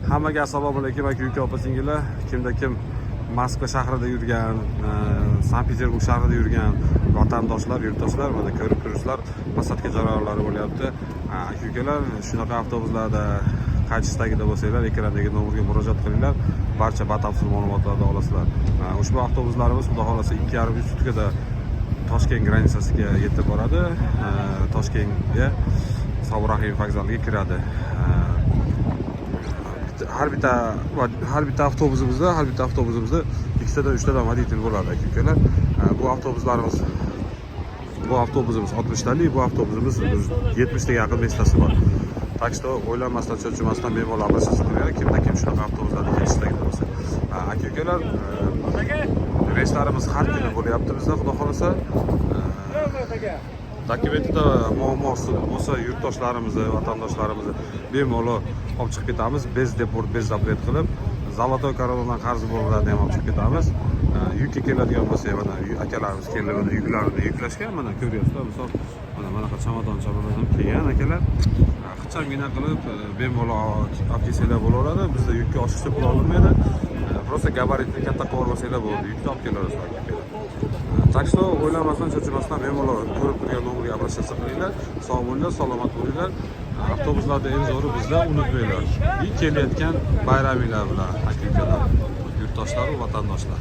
Hammaga assalomu alaykum, aka, uka, opa, singillar. Kimda kim Moskva shahrida yurgan, Sankt Peterburg shahrida yurgan vatandoshlar, yurtdoshlar, mana ko'rib turibsizlar, посадка jarayonlari bo'lyapti. Aka, ukalar, shunaqa avtobuslarda qaytish tagida bo'lsanglar, ekrandagi nomerga murojaat qilinglar, barcha batafsil ma'lumotlarni olasizlar. Ushbu avtobuslarimiz, xudo xohlasa, 2,5-3 sutkada Toshkent граница siga yetib boradi. Toshkentga, Sobir Rahimov vokzaliga kiradi. Har bitta avtobusimizda ikkitadan, uchtadan водитель bo'ladi, aka, ukalar. Bu avtobusimiz 60 talik, bu avtobusimiz 70 taga yaqin места si bor. Так что o'ylanmasdan, cho'chimasdan bemalol обращаться qilinglar, kimda kim shunaqa avtobuslarda ketish tagida bo'lsa. Aka, ukalar, reyslarimiz har kuni bo'lyapti bizda, xudo xohlasa. Dokumentida muammosi bo'lsa yurtdoshlarimizni, vatandoshlarimizni bemalol olib chiqib ketamiz, без депорт, без запрет qilib. Золотой Koronadan qarzi bo'lganlarni ham olib chiqib ketamiz. Yukka keladigan bo'lsak, mana akalarimiz kelib, mana yuklarini yuklashgan, mana ko'ryapsizlar, misol, mana bunaqa chamadon chamadon ham kelgan akalar. Ixchamgina qilib, bemalol olib kelsanglar bo'laveradi. Bizda yukka oshiqcha pul olinmaydi. Просто габарит ni katta qilib olsanglar bo'ldi, yukni olib kelaverasizlar, aka, ukalar. Так что o'ylamasdan, cho'chimasdan bemalol ko'rib turgan nomerga обращаться qilinglar. Sog' bo'linglar, salomat bo'linglar. Avtobuslarda eng zo'ri bizda, unutmanglar. И kelayotgan bayraminglar bilan, aka, ukalar, yurtdoshlar va vatandoshlar.